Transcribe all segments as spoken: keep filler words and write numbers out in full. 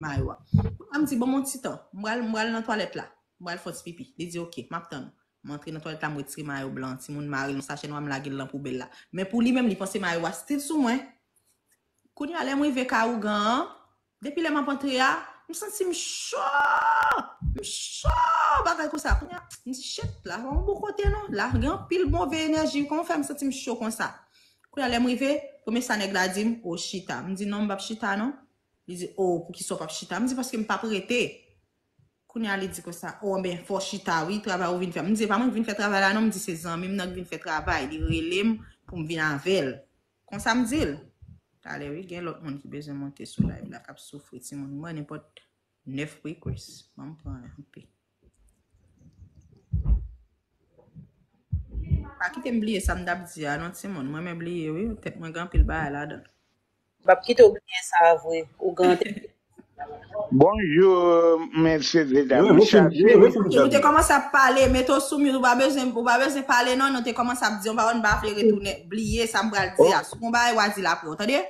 mayo a. Kounye a m di, "Ban m yon ti tan. M pral, m pral nan twalèt la. M pral fè yon ti pipi." Li di, "Oke, m ap tann ou." M antre nan twalèt la, m retire mayo blan an, timoun mare l nan sachè nwa, m lage l nan poubèl la. Men pou li menm, li panse mayo a still sou mwen. Kounye a, lè m rive kay ougan an, depi lè m ap antre a, m santi m cho. M cho, bagay konsa. Kounye a, m di, "Shit, la pa yon bon kote non. La gen anpil move enèji. Kòman fè m santi m cho konsa?" Kounye a, lè m rive, premye sa nèg la di m, "O, chita." M di, "Non, m p ap chita non." Li di, "O, poukisa w p ap chita?" M di, "Paske m p ap rete." Kounye a, li di konsa, "O, anben, fò w chita wi, travay ou vin fè." M di, "E pa mwen ki vin fè travay la non." M di, "Se zanmi m nan ki vin fè travay. Li rele m pou m vin avè l." Konsa m di l. Talè wi, gen lòt moun ki bezwen monte sou live la, k ap soufri, timoun. Mwen, nenpòt nèf request. Ban m pran anpe. Pa kite m bliye sa m t ap di a non, timoun. Mwen menm bliye wi, tèt mwen gen anpil bagay ladan. M p ap kite w bliye sa vre. Ougan te Bonjou, mesye, medam. Mwen salye. Nou te kòmanse ap pale, mete w sou mute, ou pa bezwen, ou pa bezwen pale non, nou te kòmanse ap di yon pawòl, m pa vle retounen, bliye sa m pral di a. Si w gen yon bagay w a di l apre, w tande?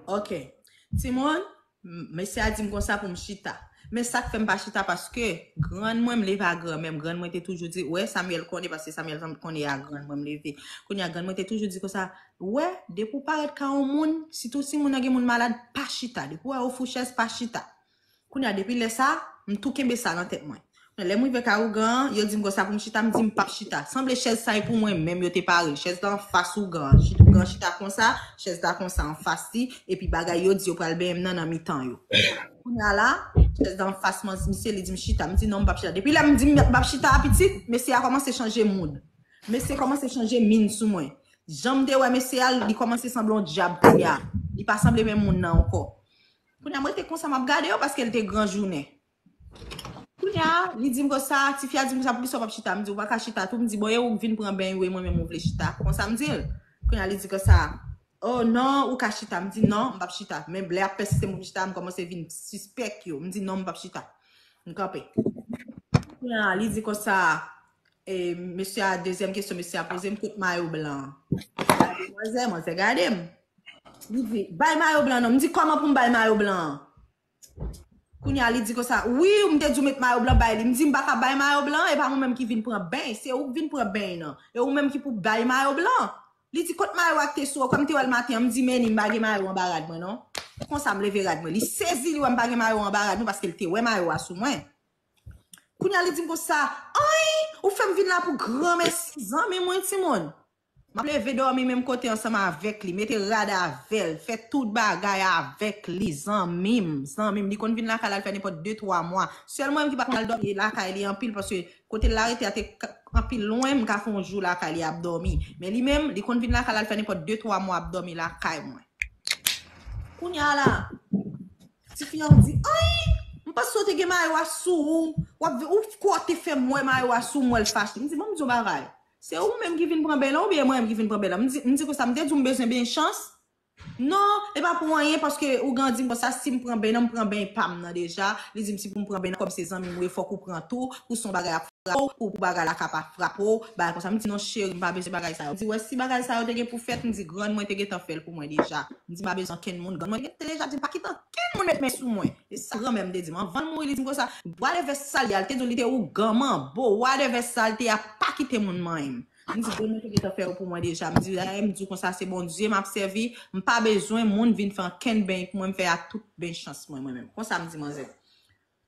Ok. Timoun, m- mesye a di m konsa pou m chita. Men sa k fè m pa chita, paske grann mwen, m leve a granmè m. Grann mwen te toujou di, wè, Samuel konnen, paske Samuel konnen a grann mwen m leve. Kounye a, grann mwen te toujou di konsa, wè, depi w parèt ka yon moun, sitou si moun nan gen moun malad, pa chita. Depi w wè yo fou chèz, pa chita. Kounye a, depi lè sa, m tou kenbe sa nan tèt mwen. Lè m rive kay ougan an, yo di m konsa pou m chita, m di m p ap chita. Sanble chèz sa e pou mwen menm yo te pare. Chèz la anfas ougan an. Chit- Ougan chita konsa, chèz la konsa anfas li, epi bagay yo di yo pral benyen m nan nan mitan yo. Kounye a la, chèz la anfas mwen, misye li di m chita. M di non, m p ap chita. Depi lè m di m p ap chita a pitit, mesye a kòmanse chanje mood. Mesye kòmanse chanje min sou mwen. Jan m te wè mesye a, li kòmanse sanble yon dyab kounye a. Li pa sanble menm moun nan ankò. Kounye a, mwen te konsa, m ap gade yo paske l te gran jounen. Kounye a, li di m konsa, tifi a di m konsa, poukisa w p ap chita? M di, ou pa ka chita tou. M di, bon, e ou k vin pran beny ou, e mwen menm ou vle chita? Konsa m di l. Kounye a, li di konsa, oh non, ou ka chita. M di, non, m p ap chita. Men lè y ap pèsiste m pou m chita, m kòmanse vin sispèk yo. M di, non, m p ap chita. M kanpe. Kounye a, li di konsa, e, mesye a, dezyèm kesyon mesye a poze m, kot mayo blan an? Gade manzè, manzè gade m. Li di, bay mayo blan non. M di, kòman pou m bay mayo blan an? Kounye a, li di konsa, wi, m te di w met mayo blan bay li. M di, m pa ka bay mayo blan, e pa mwen menm ki vin pran beny, se ou k vin pran beny nan. E ou menm ki pou bay mayo blan. Li di, kot mayo a k te sou ou? Kòm m te wè l maten an, m di, men ni, m pa gen mayo anba rad mwen non. Konsa m leve rad mwen. Li sezi, li wè m pa gen mayo anba rad mwen, paske l te wè mayo a sou mwen. Kounye a, li di m konsa, ay, ou fè m vin la pou granmèsi, zanmi mwen, timoun. M ap leve dòmi menm kote ansanm avèk li, mete rad avè l, fè tout bagay avèk li, zanmi m, zanmi m. Li konn vin lakay la, l fè nenpòt de, twa mwa. Sèl mwen menm ki pa konn al dòmi lakay li anpil, paske kote l la rete a te k- anpil lwen, m ka fè yon jou lakay li ap dòmi. Men li menm, li konn vin lakay la, l fè nenpòt de, twa mwa ap dòmi lakay mwen. Kounye a la, tifi an di, ay, m panse w te gen mayo a sou ou, w ap, ou kwè w te fè m wè mayo a sou m, wè l fache. M di, bon, m di yon bagay. Se ou menm ki vin pran beny lan oubyen mwen menm ki vin pran beny lan? M di, m di konsa, m te di w m bezwen beny chans? Non, e pa pou anyen, paske ougan di m konsa, si m pran beny lan, m pran beny pa m nan deja. Li di m si pou m pran beny lan, kòm se zanmi m ou ye, fòk ou pran tou, pou se yon bagay ap frape w, pou, pou bagay la ka pa frape w, bagay konsa. M di, non, cheri, m pa bezwen bagay sa yo. Li di, wè, si bagay sa yo te gen pou fèt, m di, grann mwen te gentan fè l pou mwen deja. M di, m pa bezwen ankenn moun. Grann mwen te gentan deja di m pa kite ankenn moun met men sou mwen. E sa granmè m te di m. Anvan l mouri, li di m konsa, whatever sa l ye a, li te di w li te ougan, manbo, whatever sa l te ye a, pa kite moun manyen m. M di, grann mwen te gentan fè yo pou mwen deja. M di, dayè, m di w konsa, se Bondye m ap sèvi. M pa bezwen moun vin fè ankenn beny pou mwen, m fè a tout beny chans mwen, mwen menm. Konsa m di manzè.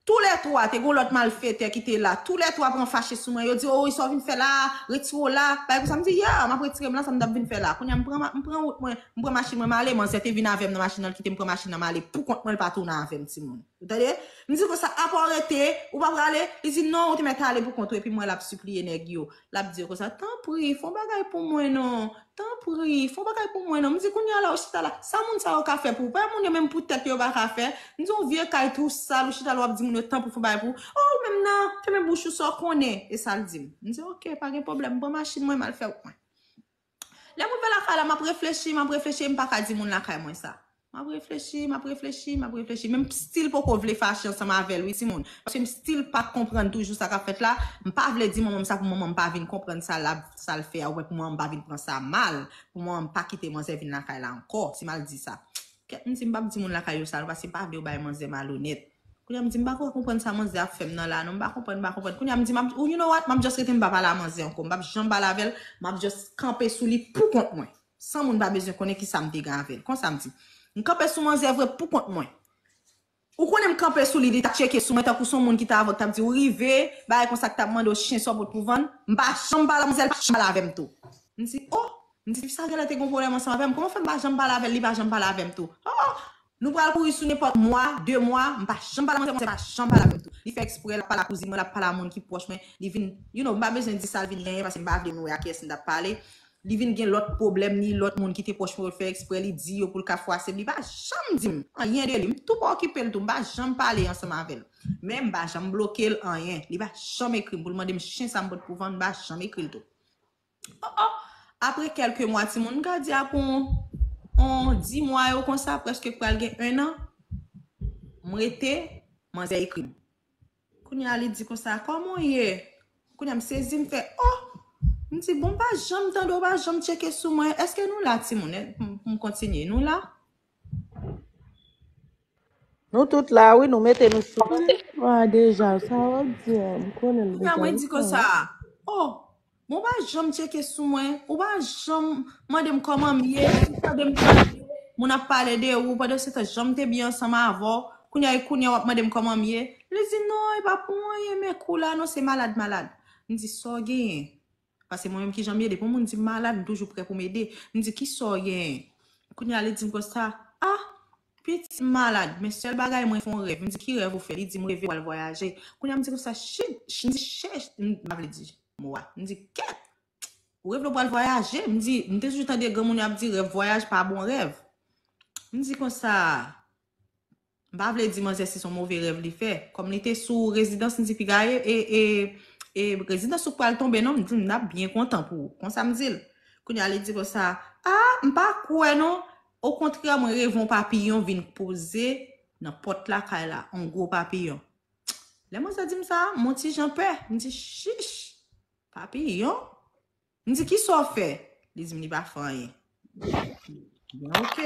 Toulètwa, te gen yon lòt malfetè ki te la. Toulètwa pran fache sou mwen. Yo di, o, wi, sa w vin fè la, retire w la. Bagay konsa, m di, ya, m ap retire m la, sa m t ap vin fè la. Kounye a, m pran, ma- m pran wout mwen, m pran machin mwen, m ale. Manzè te vin avè m nan machin nan, l kite m pran machin nan, m ale. Pou kont mwen, l pa tounen avè m, timoun. Ou tande? M di konsa, apa w rete, ou pa prale? Li di, non, ou te mèt ale pou kont ou, epi m wè l ap sipliye nèg yo. L ap di yo konsa, tanpri, fè yon bagay pou mwen non. Tanpri, fè yon bagay pou mwen non. M di, kounye a la, ou chita la, sa moun sa yo ka fè pou ou? Pa moun yo menm pou tèt yo pa ka fè. M di, yon vye kay tou sal, ou chita la, w ap di moun yo, tanpri, fè yon bagay pou ou. O, ou menm nan, fèmen bouch ou, sa w konnen. E sa l di m. M di, oke, pa gen pwoblèm, m pran machin mwen, m al fè wout mwen. Lè m rive lakay la, m ap reflechi, m ap reflechi, e m pa ka di moun lakay mwen sa. M ap reflechi, m ap reflechi, m ap reflechi. Men m still poko vle fache ansanm avè l, wi, timoun. Paske m still pa konprann toujou sa k ap fèt la. M pa vle di manman m sa pou manman m pa vin konprann sa l ap, sa l fè a, oubyen pou manman m pa vin pran sa mal, pou manman m pa kite manzè vin lakay la ankò, si m al di sa. Kèt, m di m p ap di moun lakay yo sa, non, paske m pa vle yo bay manzè malonèt. Kounye a m di m pa kwè konprann sa manzè ap fè m nan la, non, m pa konprann, m pa konprann. Kounye a m di, m ap, oh, you know what, m ap just rete, m pa pale a manzè ankò, m p ap janm pale avè l, m ap just kanpe sou li pou kont mwen. San moun pa bezwen konnen ki sa m te gen avè l. Konsa m di. M kanpe sou manzè vre pou kont mwen. Ou konnen m kanpe sou li, li t ap tcheke sou mwen tankou se yon moun ki t avè w, t ap di ou rive, bagay konsa, k t ap mande w chen sa w pot pou vann. M pa janm pale a manzè, li pa janm pale avè m tou. M di, oh, m di, fi sa genlè te gen yon pwoblèm ansanm avè m. Kòman fè m pa janm pale avè l, li pa janm pale avè m tou? Oh, oh, nou pral kouri sou nenpòt mwa, de mwa, m pa janm pale a manzè, manzè pa janm pale avè m tou. Li fè eksprè, l ap pale a kouzin mwen, l ap pale a moun ki pwòch mwen, li vin, you know, m pa bezwen di sa l vin genyen, paske m pa vle nou wè a kiyès m t ap pale. Li vin gen lòt pwoblèm, ni lòt moun ki te pwòch mwen, yo fè eksprè, li di yo pou l ka fwase m. Li pa janm di m anyen de li. M tou pa okipe l tou. M pa janm pale ansanm avè l. Men m pa janm bloke l anyen. Li pa janm ekri m pou l mande m chen sa m pot pou vann, m pa janm ekri l tou. Oh, oh. Apre kèlke mwa, timoun, m ka di apre yon, yon dis mwa yo konsa, prèske pral gen en an, m rete, manzè ekri m. Kounye a, li di konsa, kòman w ye? Kounye a, m sezi, m fè, oh! M di, bon, m pa janm tande w, w pa janm tcheke sou mwen. Èske nou la, timoun? M, m kontinye, nou la? Nou tout la, wi, nou mete nou sou. Wa deja, sa w ap di a, m konnen l deja. Kounye a, mwen di konsa, oh! Bon, w pa janm tcheke sou mwen, ou pa janm mande m kòman m ye, ou tande m tande moun ap pale de ou, pandan se tan jan m te byen ansanm avè w, kounye a, kounye a w ap mande m kòman m ye. Li di, non, e pa pou anyen, men kou la, non, se malad, malad. M di, sa w genyen? Paske mwen menm ki jan m ye, depi yon moun di m malad, m toujou prè pou m ede. M di, ki sa w genyen? Kounye a, li di m konsa, ah, pitit m malad, men sèl bagay mwen fè yon rèv. M di, ki rèv ou fè? Li di m reve w al vwayaje. Kounye a, m di konsa, shit, m di, shit, m pa vle di mo a. M di, kèt! Ou revle w pral vwayaje? M di, m te toujou tande granmoun yo ap di rèv vwayaj pa bon rèv. M di konsa, m pa vle di manzè si se yon move rèv li fè. Kòm li te sou rezidans, m di piga e, e, e, e rezidans ou pral tonbe non, m di m t ap byen kontan pou ou. Konsa m di l. Kounye a li di konsa, ah, m pa kwè non. Okontrè, mwen reve yon papiyon vin poze nan pòt lakay la, yon gwo papiyon. Lè manzè di m sa, m yon ti jan pè. M di, chich, papiyon? M di, kisa w fè? Li di m li pa fè anyen. M di, ok.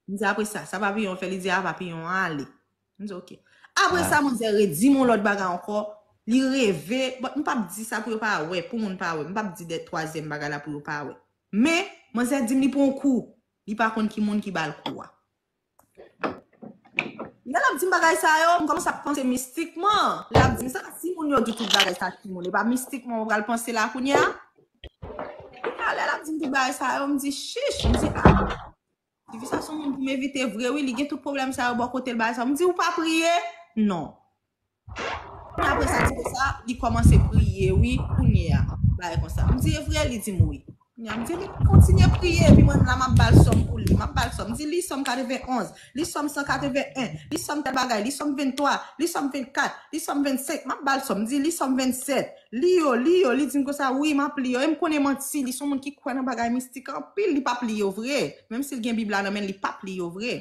M di, apre sa, sa papiyon fè? Li di, a, papiyon an ale. M di, ok. Apre sa, manzè redi m yon lòt bagay ankò. Li reve, but m p ap di sa pou yo pa wè, pou moun pa wè. M p ap di de twazyèm bagay la pou yo pa wè. Men, manzè di m li pran yon kou. Li pa konn ki moun ki ba l kou a. Lè l ap di m bagay sa yo, m kòmanse ap panse mistikman. Lè l ap di m sa, si moun yo di tout bagay sa, timoun, e pa mistikman ou pral panse la kounye a? Kounye a, lè l ap di m tout bagay sa yo, m di, chich, m di, a, tifi sa se yon moun pou m evite vre, wi, li gen tout pwoblèm sa yo bò kote l, bagay sa yo. M di, ou pa priye? Non. Apre sa, di konsa, li kòmanse priye, wi, kounye a, bagay konsa. M di, e vre? Li di m wi. Kounye a, m di, li kontinye priye, epi mwen, la, m ap ba l sòm pou li, m ap ba l sòm. M di, li sòm katrevenn onz, li sòm san katreven en, li sòm tèl bagay, li sòm venntwa, li sòm vennkat, li sòm vennsenk, m ap ba l sòm. M di, li sòm vennsèt, li yo, li yo, li di m konsa, wi, m ap li yo. E m konnen manti, li se yon moun ki kwè nan bagay mistik anpil, li p ap li yo vre. Menm si l gen Bib la nan men l, li p ap li yo vre.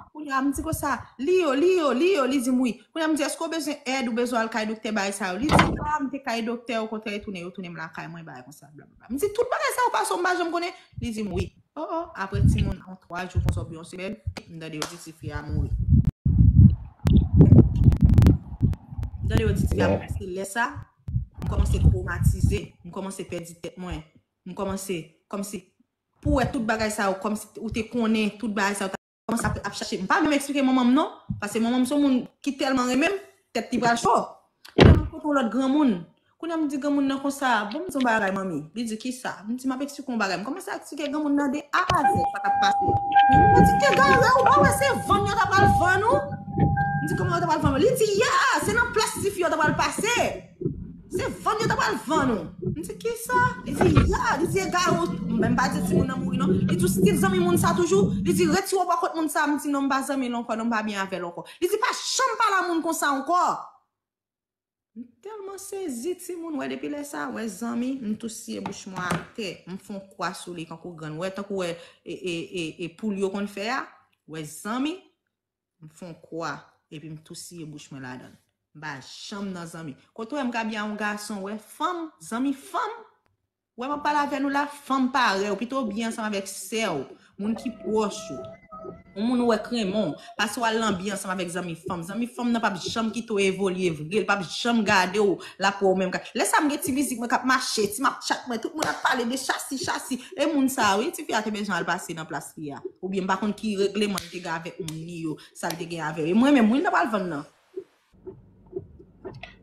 Kounye a, m di konsa, li yo, li yo, li yo, li di m wi. Kounye a, m di, èske w bezwen èd, ou bezwen al kay doktè, bagay sa yo? Li di, a, m te kay doktè, okontrè, yo tounen, yo tounen m lakay mwen, bagay konsa, blablabla. M di, tout bagay sa yo pase w, m pa janm konnen? Li di m wi. Oh, oh, apre timoun, yon twa jou konsa, oubyen yon semèn, m tande yo di tifi a mouri. M tande yo di tifi a mouri, se lè sa, m kòmanse twomatize, m kòmanse pèdi tèt mwen, m kòmanse, kòmsi, pou wè tout bagay sa yo, kòmsi ou te konnen tout bagay sa yo, kòmanse ap, ap chache. M pa menm eksplike manman m non, paske manman m se yon moun ki tèlman renmen m, tèt li pral cho. Kounye a m kontre yon lòt granmoun. Kounye a m di granmoun nan konsa, bon, m di yon bagay, manmi. Li di, kisa? M di, m ap eksplike yon bagay. M kòmanse eksplike granmoun nan de A a Z sa k ap pase. Li di, egare, ou pa wè se vann yo ta pral vann ou? M di, kòman yo ta pral vann ou? Li di, ya, se nan plas tifi yo ta pral pase. Se vann yo ta pral vann ou. M di, kisa? Li di, ya. Li di, egare, ou, m pa di timoun nan mouri non. Li di, ou still zanmi moun sa toujou? Li di, retire w bò kot moun sa. M di, non, m pa zanmi l ankò non, m pa byen avè l ankò. Li di, pa janm pale a moun konsa ankò. M tèlman sezi, timoun, wè, depi lè sa, wè, zanmi, m tou siye bouch mwen atè. M fè yon kwa sou li, kankou grann, wè, tankou, wè, e, e, e, e poul yo konn fè a. Wè zanmi, m fè yon kwa, epi m tou siye bouch mwen ladan l. M pa janm nan zanmi. Kote w wè m ka byen a yon gason, wè fanm, zanmi fanm. Wè m ap pale avè nou la, fanm parèy ou, pito w byen ansanm avèk sè w, moun ki pwòch ou. Yon moun ou wè k renmen w, pase w al nan byen ansanm avèk zanmi fanm. Zanmi fanm nan p ap janm kite w evolye vre, l p ap janm gade w, l ap wè w menm ka. Lè sa m gen ti mizik mwen k ap mache, ti Snapchat mwen, tout moun ap pale de chasi, chasi. E moun sa a wi, tifi a te bezwen al pase nan plas li a. Oubyen m pa konn ki regleman li te gen avèk moun li yo, sa l te gen avè yo. E mwen menm, wi, l ta pral vann nan.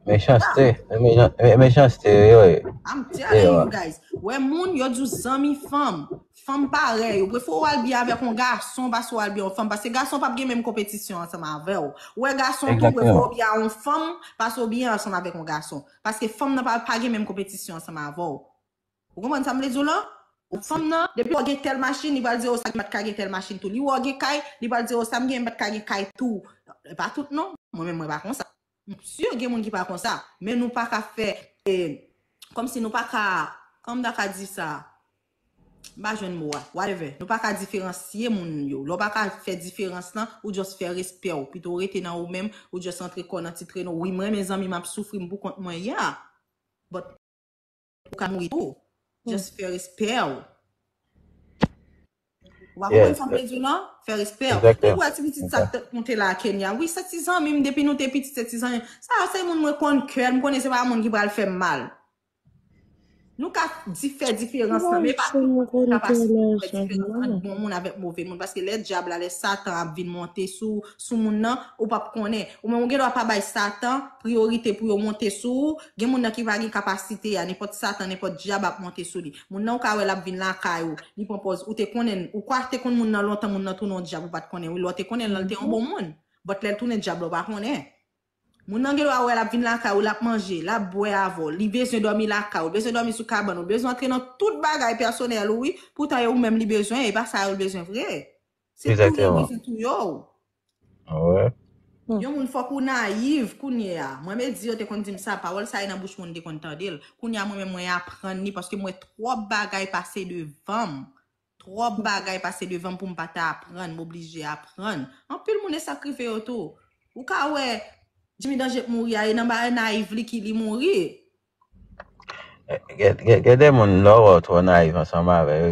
Mechanste, mechan- me- mechanste yo ye. I'm telling you guys. Wè moun, yo di w zanmi fanm. Fanm parèy ou. Prefere w al byen avèk yon gason pase w al byen yon fanm. Paske gason p ap gen menm konpetisyon ansanm avè w. Wè gason tou, prefere w byen a yon fanm pase w byen ansanm avèk yon gason. Paske fanm nan pa, pa gen menm konpetisyon ansanm avè w. Ou konprann sa m vle di w lan? Fanm nan, depi w gen tèl machin, li pral di w sa ki pa t ka gen tèl machin tou. Li wè w gen kay, li pral di w sa m gen, m pa t ka gen kay tou. E pa tout non. Mwen menm, mwen pa konsa. M si gen moun ki pa konsa. Men nou pa ka fè, e, kòmsi nou pa ka, kòman m ta ka di sa? M pa jwenn mo a. Whatever. Nou pa ka diferansye moun yo. Lè w pa ka fè diferans lan, ou just fè respè w. Pito w rete nan ou menm, ou just rantre kò w nan ti trenon. Wi, m renmen zanmi m ap soufri, m pou kont mwen, yeah. But ou ka mouri tou. Just fè respè w. Ou pa konprann sa m vle di w lan? Fè respè w. Ou wè ti pitit sa k t ap monte la Kenya. Wi, se ti zanmi m depi nou te pitit, se ti zanmi m. Sa a se moun mwen konn kè l, m konnen se pa moun ki pral fè m mal. Nou ka di fè diferans lan, men pa tout moun ka pase pou fè diferans ant bon moun avèk move moun. Paske lè dyab la, lè Satan ap vin monte sou, sou moun nan, ou p ap konnen. Ou menm ou gen dwa pa bay Satan priyorite pou yo monte sou ou. Gen moun nan ki pa gen kapasite a, nenpòt Satan, nenpòt dyab ap monte sou li. Moun nan ou ka wè l ap vin lakay ou, li pran pòz, ou te konnen l, ou kwè te konn moun nan lontan, moun nan tounen yon dyab ou pa t konnen. Wi, lè w te konnen l lan, l te yon bon moun. But lè l tounen dyab la, ou pa konnen. Moun nan gen dwa wè l ap vin lakay ou, l ap manje, l ap bwè avè w, li bezwen dòmi lakay ou, bezwen dòmi sou kabann ou, bezwen antre nan tout bagay pèsonèl ou, wi, poutan e ou menm li bezwen, e pa sa yo l bezwen vre. Se touye l bezwen touye w. Yon moun fòk ou nayiv kounye a. Mwen me di yo te konn di m sa, pawòl sa e nan bouch moun te konn tande l. Kounye a mwen menm mwen aprann li paske m wè twòp bagay pase devan m. Twòp bagay pase devan m pou m pa ta aprann, m oblije aprann. Anpil moun e sa k rive yo tou. Ou ka wè Jimmy Danje t mouri a, e nan bagay nayiv li ki li mouri. Gen gen- gen de moun lè w wè w twò nayiv ansanm avè yo,